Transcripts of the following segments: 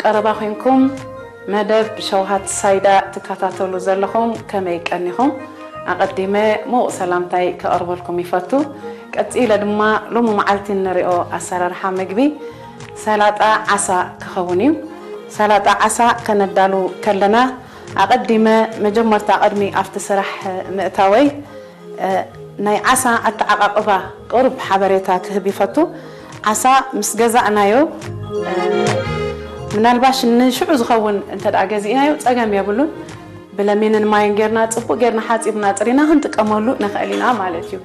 ቀረባ ኮንኩም መደብ ሸውሃት ሳይዳ ትከታተሉ ዘለኹም ከመይ ቀኒኹም? ኣቐዲመ ምዉቕ ሰላምታይ ከቐርበልኩም ይፈቱ። ቀጺለ ድማ ሎሚ መዓልቲ እንሪኦ ኣሰራርሓ ምግቢ ሰላጣ ዓሳ ክኸውን እዩ። ሰላጣ ዓሳ ከነዳሉ ከለና ኣቐዲመ መጀመርታ ቅድሚ ኣብቲ ስራሕ ምእታወይ ናይ ዓሳ ኣተዓቃቅባ ቅሩብ ሓበሬታ ክህብ ይፈቱ። ዓሳ ምስ ገዛእናዮ ምናልባሽ ንሽዑ ዝኸውን እንተ ገዚእናዮ ጸገም የብሉን። ብለሚንን ማይን ጌርና ጽቡቅ ጌርና ሓጺብና ጽሪና ክንጥቀመሉ ንኽእል ኢና ማለት እዩ።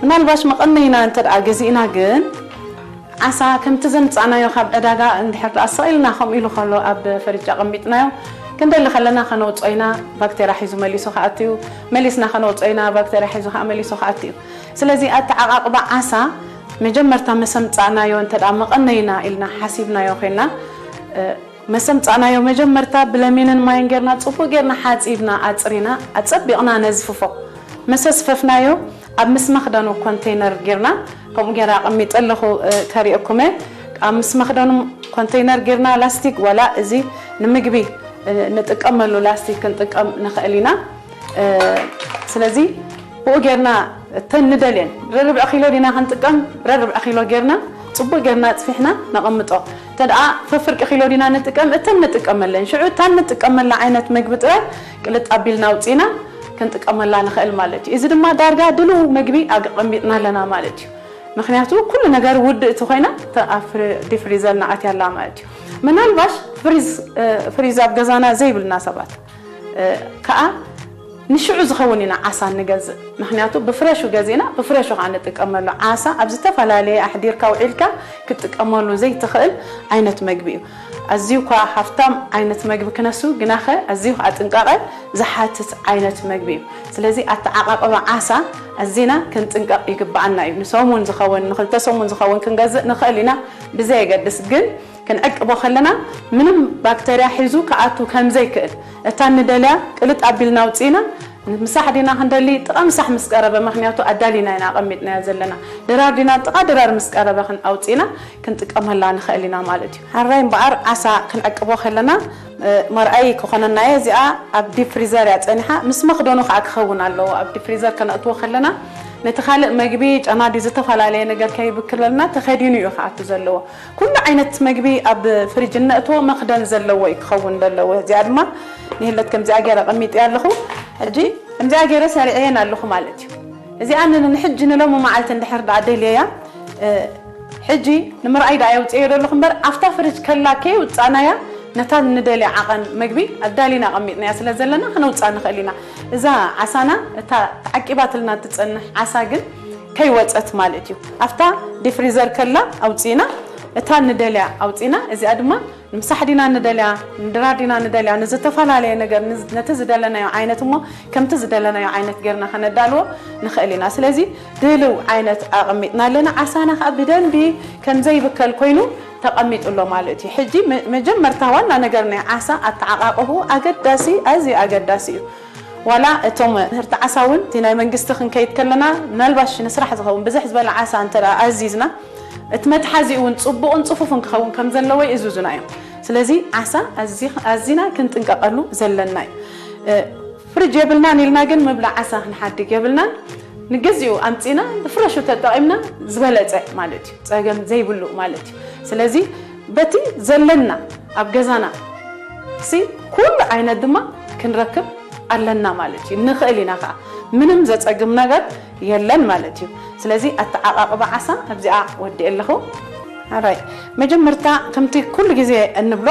ምናልባሽ መቐነይና እንተ ገዚእና ግን ዓሳ ከምቲ ዘምጻእናዮ ካብ ዕዳጋ እንድሕር ደኣ ስቕ ኢልና ከምኡ ኢሉ ከሎ ኣብ ፍሪጅ ኣቐሚጥናዮ ክንደሊ ከለና ከነውጾ ኢና። ባክቴርያ ሒዙ መሊሱ ክኣቱ እዩ። መሊስና ከነውጾ ኢና። ባክቴርያ ሒዙ ከዓ መሊሱ ክኣቱ እዩ። ስለዚ ኣተዓቃቕባ ዓሳ መጀመርታ መሰምጻእናዮ እንተ ደኣ መቐነይና ኢልና ሓሲብናዮ ኮይና መሰምጻእናዮ መጀመርታ ብለሚንን ማይን ጌርና ጽቡቅ ጌርና ሓጺብና ኣጽሪና ኣጸቢቕና ነዝፍፎ። መሰስፈፍናዮ ኣብ ምስ መኽደኑ ኮንቴይነር ጌርና ከምኡ ጌራ ኣቐሚጠ ኣለኹ። ከሪእኩመ ኣብ ምስ መኽደኑ ኮንቴይነር ጌርና ላስቲክ ዋላ እዚ ንምግቢ ንጥቀመሉ ላስቲክ ክንጥቀም ንኽእል ኢና። ስለዚ ብኡ ጌርና እተን ንደልየን ረርብዒ ኪሎ ዲና ክንጥቀም ረርብዒ ኪሎ ጌርና ጽቡቅ ጌርና ጽፊሕና ነቐምጦ። እንተ ደኣ ፈፍርቂ ኪሎ ዲና ንጥቀም እተን ንጥቀመለን ሽዑ እታን ንጥቀመላ ዓይነት መግቢ ጥራይ ቅልጥ ኣቢልና ኣውጺና ክንጥቀመላ ንኽእል ማለት እዩ። እዚ ድማ ዳርጋ ድልው መግቢ ኣቐሚጥና ኣለና ማለት እዩ። ምክንያቱ ኩሉ ነገር ውድእቲ ኮይና ዲፍሪዘር ንኣትያ ኣላ ማለት እዩ። ምናልባሽ ፍሪዝ ኣብ ገዛና ዘይብልና ሰባት ከዓ ንሽዑ ዝኸውን ኢና ዓሳ ንገዝእ። ምክንያቱ ብፍረሹ ገዚእና ብፍረሹ ከዓ ንጥቀመሉ። ዓሳ ኣብ ዝተፈላለየ ኣሕዲርካ ውዒልካ ክትጥቀመሉ ዘይትኽእል ዓይነት መግቢ እዩ። ኣዝዩ እኳ ሃፍታም ዓይነት መግቢ ክነሱ ግናኸ ኣዝዩ ከዓ ጥንቃቐ ዝሓትት ዓይነት መግቢ እዩ። ስለዚ ኣተዓቃቅባ ዓሳ ኣዚና ክንጥንቀቕ ይግብኣና እዩ። ንሰሙን ዝኸውን ንክልተ ሰሙን ዝኸውን ክንገዝእ ንኽእል ኢና። ብዘየገድስ ግን ክንዕቅቦ ከለና ምንም ባክተርያ ሒዙ ክኣቱ ከምዘይክእል እታ ንደልያ ቅልጥ ኣቢልና ኣውፂእና ምሳሕ ዲና ክንደሊ ጥቓ ምሳሕ ምስ ቀረበ ምክንያቱ ኣዳሊና ኢና ኣቐሚጥናያ ዘለና ድራር ዲና ጥቓ ድራር ምስ ቀረበ ኣውፂእና ክንጥቀመላ ንኽእል ኢና ማለት እዩ። ሓራይ እምበኣር ዓሳ ክንዕቅቦ ከለና መርኣይ ክኾነናየ እዚኣ ኣብ ዲፕ ፍሪዘር እያ ፀኒሓ ምስ መኽደኑ ከዓ ክኸውን ኣለዎ ኣብ ዲፕ ፍሪዘር ከነእትዎ ከለና ነቲ ካልእ መግቢ ጨና ድዩ ዝተፈላለየ ነገር ከይብክለልና ተኸዲኑ እዩ ክኣቱ ዘለዎ። ኩሉ ዓይነት መግቢ ኣብ ፍሪጅ እነእትዎ መኽደን ዘለዎ እዩ ክኸውን ዘለዎ። እዚኣ ድማ ንህለት ከምዚኣ ገይረ ኣቐሚጠያ ኣለኹ። ሕጂ ከምዚኣ ገይረ ሰሪዐየን ኣለኹ ማለት እዩ። እዚኣ ንሕጂ ንሎሚ መዓልቲ እንድሕር ደኣ ደልየያ ሕጂ ንምርኣይ ደኣ የውፅኤዮ ዘለኹ እምበር ኣብታ ፍሪጅ ከላ ከይውፃእናያ ነታ ንደልያ ዓቐን መግቢ ኣዳሊና ኣቐሚጥናያ ስለ ዘለና ክነውፅኣ ንኽእል ኢና። እዛ ዓሳና እታ ተዓቂባትልና ትፀንሕ ዓሳ ግን ከይወፀት ማለት እዩ። ኣብታ ዲፍሪዘር ከላ ኣውፂእና እታ ንደልያ ኣውፂእና እዚኣ ድማ ንምሳሕ ዲና ንደልያ ንድራር ዲና ንደልያ ንዝተፈላለየ ነገር ነቲ ዝደለናዮ ዓይነት እሞ ከምቲ ዝደለናዮ ዓይነት ጌርና ከነዳልዎ ንኽእል ኢና። ስለዚ ድልው ዓይነት ኣቐሚጥና ኣለና። ዓሳና ከዓ ብደንቢ ከምዘይብከል ኮይኑ ተቐሚጡ ኣሎ ማለት እዩ። ሕጂ መጀመርታ ዋና ነገር ናይ ዓሳ ኣተዓቃቕቡ ኣገዳሲ ኣዝዩ ኣገዳሲ እዩ። ዋላ እቶም ምህርቲ ዓሳ እውን እቲ ናይ መንግስቲ ክንከይድ ከለና ምናልባሽ ንስራሕ ዝኸውን ብዝሕ ዝበለ ዓሳ እንተ ኣዚዝና እቲ መትሓዚኡ እውን ፅቡቕን ፅፉፍን ክኸውን ከም ዘለዎ ይእዝዙና እዮም። ስለዚ ዓሳ ኣዚና ክንጥንቀቐሉ ዘለና እዩ። ፍርጅ የብልናን ኢልና ግን ምብላ ዓሳ ክንሓድግ የብልናን። ንግዚኡ ኣምፂና ብፍረሹ ተጠቒምና ዝበለፀ ማለት እዩ። ፀገም ዘይብሉ ማለት እዩ። ስለዚ በቲ ዘለና ኣብ ገዛና ሲ ኩሉ ዓይነት ድማ ክንረክብ ኣለና ማለት እዩ። ንኽእል ኢና ከዓ ምንም ዘፀግም ነገር የለን ማለት እዩ። ስለዚ ኣተዓቃቅባ ዓሳ ኣብዚኣ ወዲእ ኣለኹ። ኣራይ መጀመርታ ከምቲ ኩሉ ግዜ እንብሎ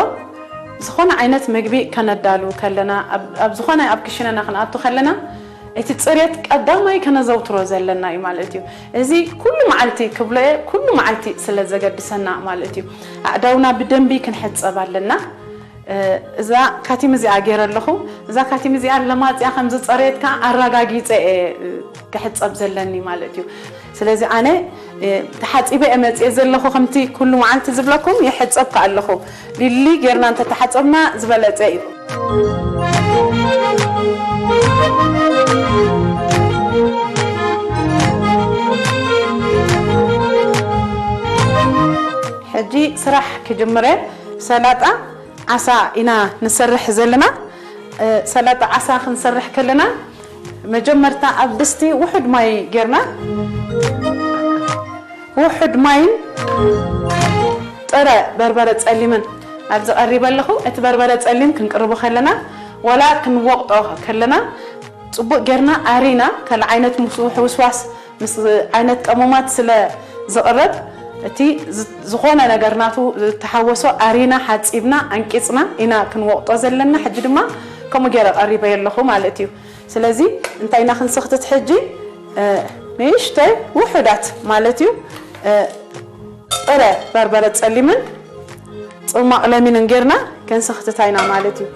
ዝኾነ ዓይነት መግቢ ከነዳሉ ከለና ኣብ ዝኾነ ኣብ ክሽነና ክንኣቱ ከለና እቲ ጽሬት ቀዳማይ ከነዘውትሮ ዘለና እዩ ማለት እዩ። እዚ ኩሉ መዓልቲ ክብሎ እየ ኩሉ መዓልቲ ስለ ዘገድሰና ማለት እዩ። ኣእዳውና ብደንቢ ክንሕጸብ ኣለና። እዛ ካቲም እዚኣ ገይረ ኣለኹ። እዛ ካቲም እዚኣ ለማፅያ ከም ዝፀረየት ከዓ ኣረጋጊፀ እየ ክሕፀብ ዘለኒ ማለት እዩ። ስለዚ ኣነ ተሓፂበ እየ መፅየ ዘለኹ ከምቲ ኩሉ መዓልቲ ዝብለኩም ይሕፀብ ከዓ ኣለኹ። ሊሊ ጌርና እንተተሓፀብና ዝበለፀ እዩ። ሕጂ ስራሕ ክጅምረ ሰላጣ ዓሳ ኢና ንሰርሕ ዘለና። እ፣ ሰላጣ ዓሳ ክንሰርሕ ከለና መጀመርታ ኣብ ድስቲ ውሑድ ማይ ጌርና፣ ውሑድ ማይን ጥረ በርበረ ጸሊምን ኣብዚ ቀሪበ ኣለኹ። እቲ በርበረ ጸሊም ክንቅርቦ ከለና ዋላ ክንወቕጦ ከለና ጽቡቕ ጌርና ኣሪና፣ ካልእ ዓይነት ምስ ውሕውስዋስ ምስ ዓይነት ቀመማት ስለ ዝቕረብ፣ እቲ ዝ-፣ ዝኾነ ነገር ናቱ ዝተሓወሶ ኣሪና፣ ሓጺብና፣ ኣንቂጽና ኢና ክንወቕጦ ዘለና። ሕጂ ድማ ከምኡ ገይረ ቀሪበዮ ኣለኹ ማለት እዩ። ስለዚ እንታይ ኢና ክንስኽትት ሕጂ? እ፣ ንእሽተይ ውሑዳት ማለት እዩ። እ፣ ጥረ በርበረ ጸሊምን ጽማቕ ለሚንን ጌርና ክንስኽትታ ኢና ማለት እዩ።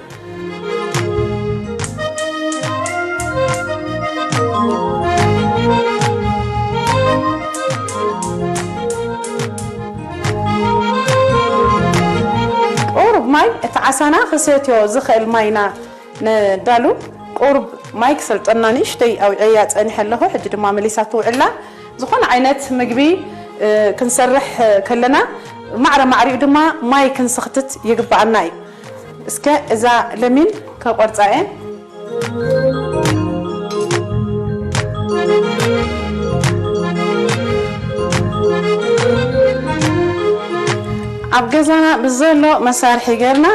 ቁሩብ ማይ፣ እቲ ዓሳና ክሰትዮ ዝኽእል ማይ ኢና ነዳሉ። ቁሩብ ማይ ክሰልጠና ንእሽተይ ኣውዕያ ጸኒሐ ኣለኹ። ሕጂ ድማ መሊሳ ትውዕላ። ዝኾነ ዓይነት ምግቢ፣ እ፣ ክንሰርሕ ከለና ማዕረ ማዕሪኡ ድማ ማይ ክንስኽትት ይግብኣና እዩ። እስከ እዛ ለሚን ከቆርጻ እየ። ኣብ ገዛና ብዘሎ መሳርሒ ጌርና፣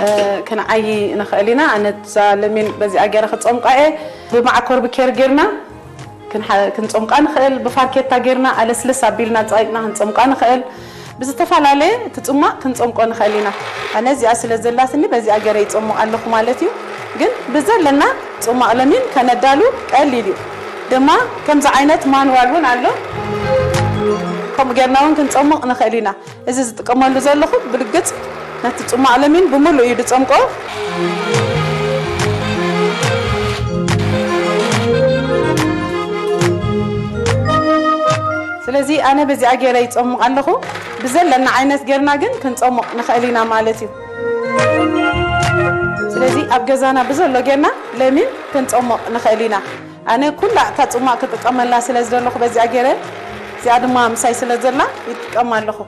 እ፣ ክንዓዪ ንኽእል ኢና። ኣነ እዛ ለሚን በዚኣ ገይረ ክጸምቃ እየ። ብመዓኮር ብኬር ጌርና ክንሓ-፣ ክንጸምቃ ንኽእል። ብፋርኬታ ጌርና ኣለስልስ ኣቢልና ጸቒጥና ክንጸምቃ ንኽእል። ብዝተፈላለየ እቲ ጽማቕ ክንጸምቆ ንኽእል ኢና። ኣነ እዚኣ ስለ ዘላትኒ በዚኣ ገይረ ይጸምቕ ኣለኹ ማለት እዩ። ግን ብዘለና ጽማቕ ለሚን ከነዳሉ ቀሊል እዩ። ድማ ከምዚ ዓይነት ማንዋል እውን ኣሎ። ከምኡ ጌርና እውን ክንጸምቕ ንኽእል ኢና። እዚ ዝጥቀመሉ ዘለኹ ብርግጽ ነቲ ጽማቕ ለሚን ብምሉእ እዩ ዝጸምቆ። ስለዚ ኣነ በዚኣ ገይረ ይጸምቕ ኣለኹ። ብዘለና ዓይነት ጌርና ግን ክንጸምቕ ንኽእል ኢና ማለት እዩ። ስለዚ ኣብ ገዛና ብዘሎ ጌርና ለሚን ክንጸምቕ ንኽእል ኢና። ኣነ ኩላ እታ ጽማቕ ክጥቀመላ ስለ ዝደለኹ በዚኣ ገይረ፣ እዚኣ ድማ ምሳይ ስለ ዘላ ይጥቀም ኣለኹ።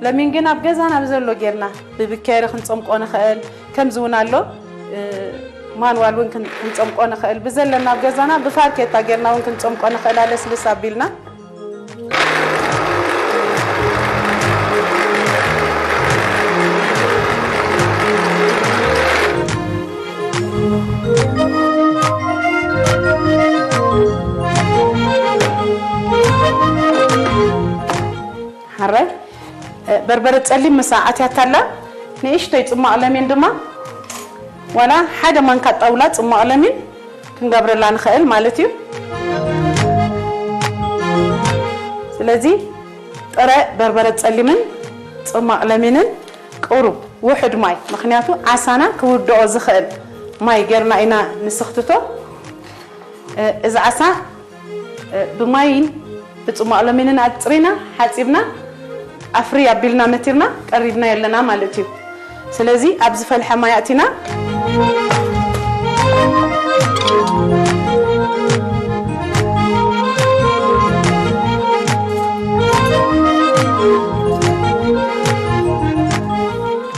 ለሚን ግን ኣብ ገዛና ብዘሎ ጌርና ብብኬሪ ክንጸምቆ ንኽእል፣ ከምዚ እውን ኣሎ፣ እ፣ ማንዋል እውን ክን-፣ ክንጸምቆ ንኽእል። ብዘለና ኣብ ገዛና ብፋርኬታ ጌርና እውን ክንጸምቆ ንኽእል፣ ኣለስልስ ኣቢልና። ሓራይ፣ እ፣ በርበረ ጸሊም ምሳ ኣትያታ ኣላ። ንእሽተይ ጽማቕ ለሚን ድማ፣ ዋላ ሓደ ማንካ ጣውላ ጽማቕ ለሚን ክንገብረላ ንኽእል ማለት እዩ። ስለዚ ጥረ በርበረ ጸሊምን ጽማቕ ለሚንን ቁሩብ ውሑድ ማይ፣ ምኽንያቱ ዓሳና ክውድኦ ዝኽእል ማይ ጌርና ኢና ንስኽትቶ። እ፣ እዚ ዓሳ፣ እ፣ ብማይን ብጽማቕ ለሚንን ኣጽሪና፣ ሓጺብና፣ ኣፍሪ ኣቢልና መቲርና ቀሪብናዮ ኣለና ማለት እዩ። ስለዚ ኣብ ዝፈልሐ ማይ ኣእቲና፣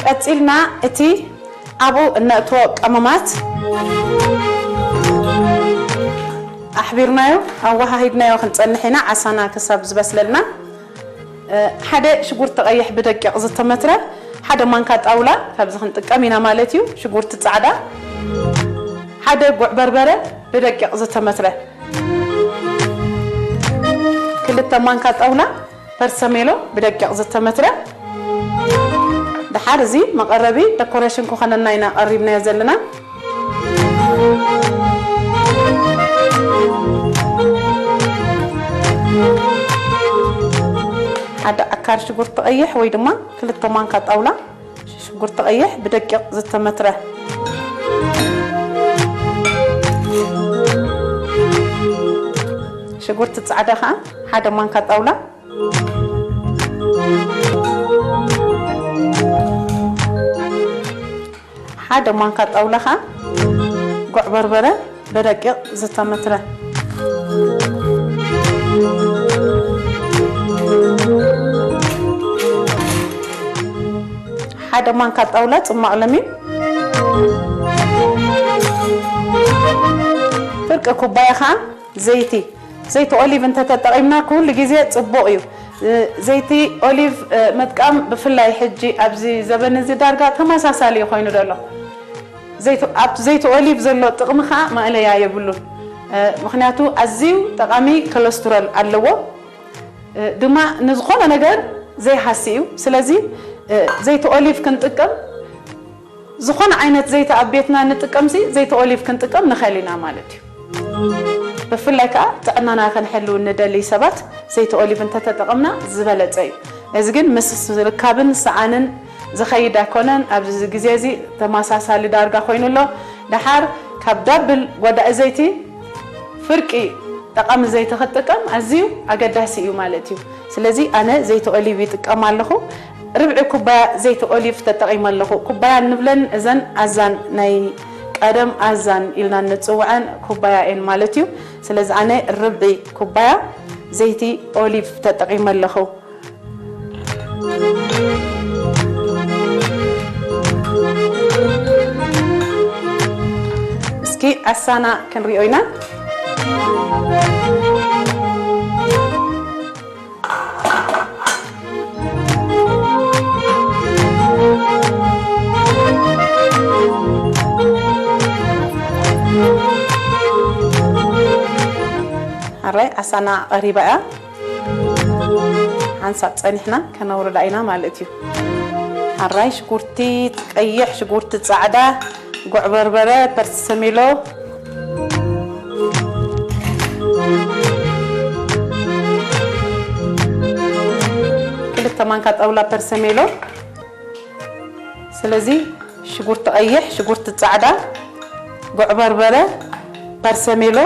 ቀጺልና እቲ ኣብኡ እነእትዎ ቀመማት ኣሕቢርናዮ፣ ኣወሃሂድናዮ ክንጸንሕ ኢና፣ ዓሳና ክሳብ ዝበስለልና። እ፣ ሓደ ሽጉርቲ ቀይሕ ብደቂቕ ዝተመትረ፣ ሓደ ማንካ ጣውላ ካብዚ ክንጥቀም ኢና ማለት እዩ። ሽጉርቲ ጻዕዳ፣ ሓደ ጉዕ በርበረ ብደቂቕ ዝተመትረ፣ ክልተ ማንካ ጣውላ ፐርሰሜሎ ብደቂቕ ዝተመትረ። ደሓር እዚ መቐረቢ ደኮሬሽን ክኾነና ኢና ቀሪብናዮ ዘለና። ሓደ ዓካር ሽጉርቲ ቀይሕ ወይ ድማ ክልተ ማንካ ጣውላ ሽጉርቲ ቀይሕ ብደቂቕ ዝተመትረ። ሽጉርቲ ጻዕዳ ከኣ ሓደ ማንካ ጣውላ። ሓደ ማንካ ጣውላ ከኣ ጉዕ በርበረ ብደቂቕ ዝተመትረ። ሓደ ማንካ ጣውላ ጽማቕ ለሚን። ኩባያ ኸዓ ዘይቲ፣ ዘይቲ ኦሊቭ እንተተጠቒምና ኩሉ ግዜ ጽቡቕ እዩ። እ፣ ዘይቲ ኦሊቭ፣ እ፣ ምጥቃም ብፍላይ ሕጂ ኣብዚ ዘበን እዚ ዳርጋ ተመሳሳሊ እዩ ኮይኑ ዘሎ። ዘይቲ፣ ኣብ ዘይቲ ኦሊቭ ዘሎ ጥቕሚ ኸዓ ማእለያ የብሉን። እ፣ ምኽንያቱ ኣዝዩ ጠቓሚ ኮለስትሮል ኣለዎ። እ፣ ድማ ንዝኾነ ነገር ዘይሃሲ እዩ። ስለዚ፣ እ፣ ዘይቲ ኦሊቭ ክንጥቀም፣ ዝኾነ ዓይነት ዘይቲ ኣብ ቤትና ንጥቀምሲ፣ ዘይቲ ኦሊቭ ክንጥቀም ንኽእል ኢና ማለት እዩ። ብፍላይ ከኣ ጥዕናና ክንሕሉ ንደሊ ሰባት ዘይቲ ኦሊቭ እንተተጠቐምና ዝበለጸ እዩ። እዚ ግን ምስ ርካብን ሰኣንን ዝኸይድ ኣይኮነን። ኣብዚ ግዜ እዚ ተመሳሳሊ ዳርጋ ኮይኑ ኣሎ። ደሓር ካብ ዳብል ጎዳኢ ዘይቲ ፍርቂ ጠቓሚ ዘይቲ ክትጥቀም ኣዝዩ ኣገዳሲ እዩ ማለት እዩ። ስለዚ ኣነ ዘይቲ ኦሊቭ ይጥቀም ኣለኹ። ርብዒ ኩባያ ዘይቲ ኦሊቭ ተጠቒመ ኣለኹ። ኩባያ እንብለን እዘን ኣዛን ናይ ቀደም ኣዛን ኢልና እንጽውዐን ኩባያ እየን ማለት እዩ። ስለዚ ኣነ ርብዒ ኩባያ ዘይቲ ኦሊቭ ተጠቒመ ኣለኹ። እስኪ ዓሳና ክንሪኦ ኢና። ኣራይ ዓሳና ቀሪባ እያ። ሓንሳብ ጸኒሕና ከነውርዳ ኢና ማለት እዩ። ኣራይ ሽጉርቲ ቀይሕ፣ ሽጉርቲ ጻዕዳ፣ ጉዕ በርበረ፣ ፐርሰሚሎ፣ ክልተ ማንካ ጣውላ ፐርሰሜሎ። ስለዚ ሽጉርቲ ቀይሕ፣ ሽጉርቲ ጻዕዳ፣ ጉዕ በርበረ፣ ፐርሰሜሎ፣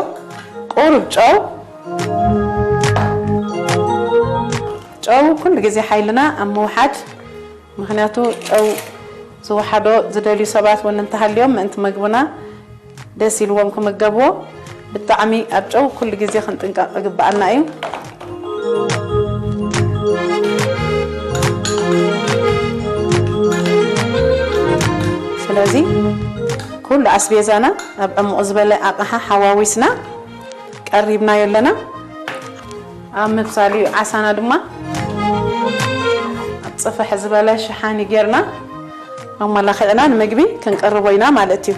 ቁሩብ ጨው። ጨው ኩሉ ግዜ ሓይልና ኣብ ምውሓድ፣ ምኽንያቱ ጨው ዝወሓዶ ዝደልዩ ሰባት እውን እንተሃልዮም ምእንቲ መግብና ደስ ኢልዎም ክምገብዎ ብጣዕሚ ኣብ ጨው ኩሉ ግዜ ክንጥንቀቕ ይግብኣና እዩ። ስለዚ ኩሉ ኣስቤዛና ኣብ ዕሙቕ ዝበለ ኣቕሓ ሓዋዊስና ቀሪብናዮ ኣለና። ኣብ ምብሳል እዩ። ዓሳና ድማ ኣብ ጽፍሕ ዝበለ ሸሓኒ ጌርና ኣመላኺዕና ንምግቢ ክንቅርቦ ኢና ማለት እዩ።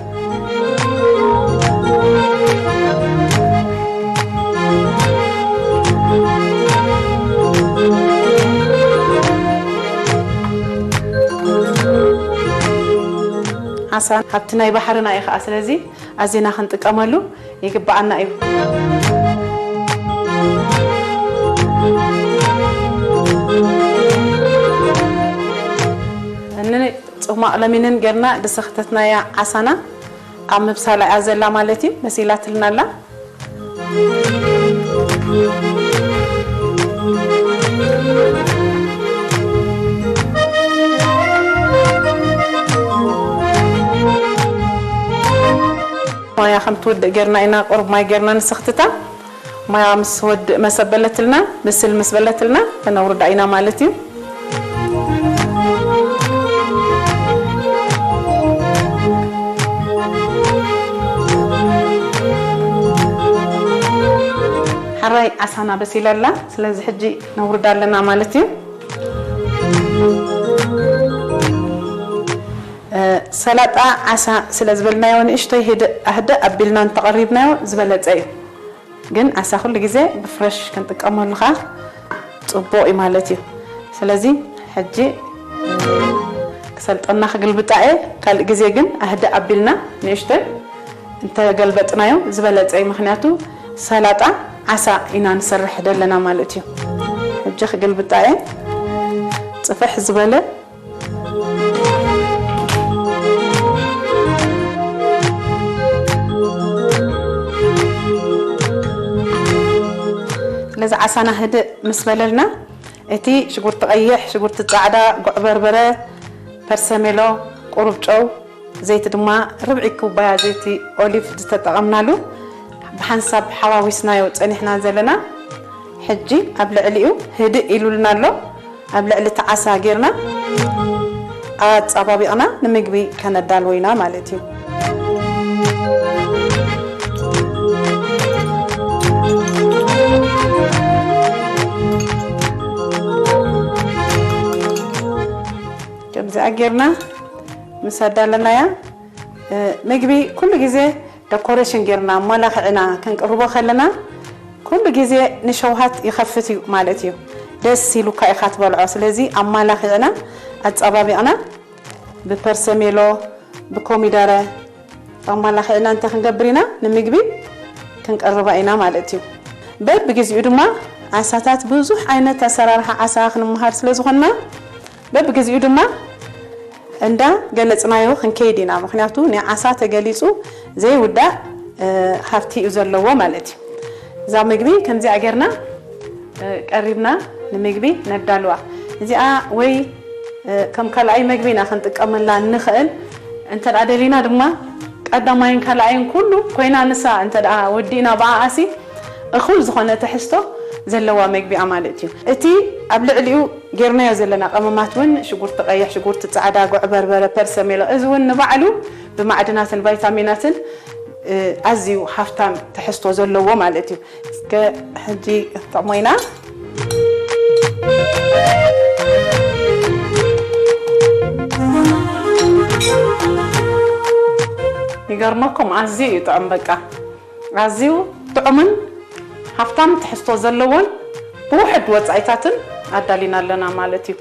ዓሳ ሃብቲ ናይ ባሕርና እዩ ኸዓ። ስለዚ ኣዚና ክንጥቀመሉ ይግብኣና እዩ። እኒ ጽሟቕ ለሚንን ጌርና ዝሰኽተትናያ ዓሳና ኣብ ምብሳል እያ ዘላ ማለት እዩ። በሲላትልና ኣላ። ማያ ከም ትወድእ ጌርና ኢና ቁሩብ ማይ ጌርና ንሰኽትታ። ማያ ምስ ወድእ መሰበለትልና፣ ብስል ምስ በለትልና፣ ከነውርዳ ኢና ማለት እዩ። ሕራይ ዓሳና በሲላ ኣላ። ስለዚ ሕጂ ነውርዳ ኣለና ማለት እዩ። እ፣ ሰላጣ ዓሳ ስለ ዝበልናዮ ንእሽተይ ህድእ ኣህድእ ኣቢልና እንተቐሪብናዮ ዝበለጸ እዩ። ግን ዓሳ ኩሉ ግዜ ብፍረሽ ክንጥቀመሉ ኸዓ ጽቡቕ እዩ ማለት እዩ። ስለዚ ሕጂ ክሰልጠና ክግልብጣ እየ። ካልእ ግዜ ግን ኣህድእ ኣቢልና ንእሽተይ እንተገልበጥናዮ ዝበለጸ እዩ። ምኽንያቱ ሰላጣ ዓሳ ኢና ንሰርሕ ደለና ማለት እዩ። ሕጂ ክግልብጣ እየ። ጽፍሕ ዝበለ ስለዚ ዓሳና ህድእ ምስ በለልና፣ እቲ ሽጉርቲ ቀይሕ፣ ሽጉርቲ ጻዕዳ፣ ጉዕ በርበረ፣ ፐርሰሜሎ፣ ቁሩብ ጨው፣ ዘይቲ ድማ ርብዒ ኩባያ ዘይቲ ኦሊቭ ዝተጠቐምናሉ፣ ብሓንሳብ ሓዋዊስናዮ ጸኒሕና ዘለና። ሕጂ ኣብ ልዕሊኡ ህድእ ኢሉልና ኣሎ። ኣብ ልዕሊ እቲ ዓሳ ጌርና ኣጻባቢቕና ንምግቢ ከነዳልዎ ኢና ማለት እዩ። ጌርና ምስ ኣዳለናያ፣ እ፣ ምግቢ ኩሉ ግዜ ደኮሬሽን ጌርና፣ ኣመላኽዕና ክንቅርቦ ከለና፣ ኩሉ ግዜ ንሸውሃት ይኸፍት እዩ ማለት እዩ። ደስ ኢሉካ ኢኻ ትበልዖ። ስለዚ ኣመላኽዕና፣ ኣጸባቢቕና፣ ብፐርሰሜሎ፣ ብኮሚደረ ኣመላኽዕና እንተ ክንገብር ኢና፣ ንምግቢ ክንቀርባ ኢና ማለት እዩ። በብግዜኡ ድማ ዓሳታት፣ ብዙሕ ዓይነት ኣሰራርሓ ዓሳ ክንመሃር ስለ ዝኾንና፣ በብግዜኡ ድማ እንዳ ገለጽናዮ ክንከይድ ኢና። ምኽንያቱ ናይ ዓሳ ተገሊጹ ዘይውዳእ፣ እ፣ ሃብቲ እዩ ዘለዎ ማለት እዩ። እዛ ምግቢ ከምዚኣ ጌርና፣ እ፣ ቀሪብና ንምግቢ ነዳልዋ። እዚኣ ወይ፣ እ፣ ከም ካልኣይ መግቢ ኢና ክንጥቀመላ እንኽእል። እንተ ደኣ ደሊና ድማ ቀዳማይን ካልኣይን ኩሉ ኮይና ንሳ እንተ ደኣ ወዲእና ብኣኣሲ እኹል ዝኾነ ትሕዝቶ ዘለዋ መግቢ እያ ማለት እዩ። እቲ ኣብ ልዕሊኡ ጌርናዮ ዘለና ቀመማት እውን ሽጉርቲ ቀይሕ፣ ሽጉርቲ ጻዕዳ፣ ጉዕ በርበረ፣ ፐርሰሜሎ፣ እዚ እውን ንባዕሉ ብማዕድናትን ቫይታሚናትን፣ እ፣ ኣዝዩ ሃፍታም ትሕዝቶ ዘለዎ ማለት እዩ። እስከ ሕጂ ክንጥዕሞ ኢና። ይገርመኩም፣ ኣዝዩ እዩ ጥዑም። በቃ፣ ኣዝዩ ጥዑምን ሃፍታም ትሕዝቶ ዘለዎን ብውሑድ ወጻኢታትን ኣዳሊና ኣለና ማለት እዩ።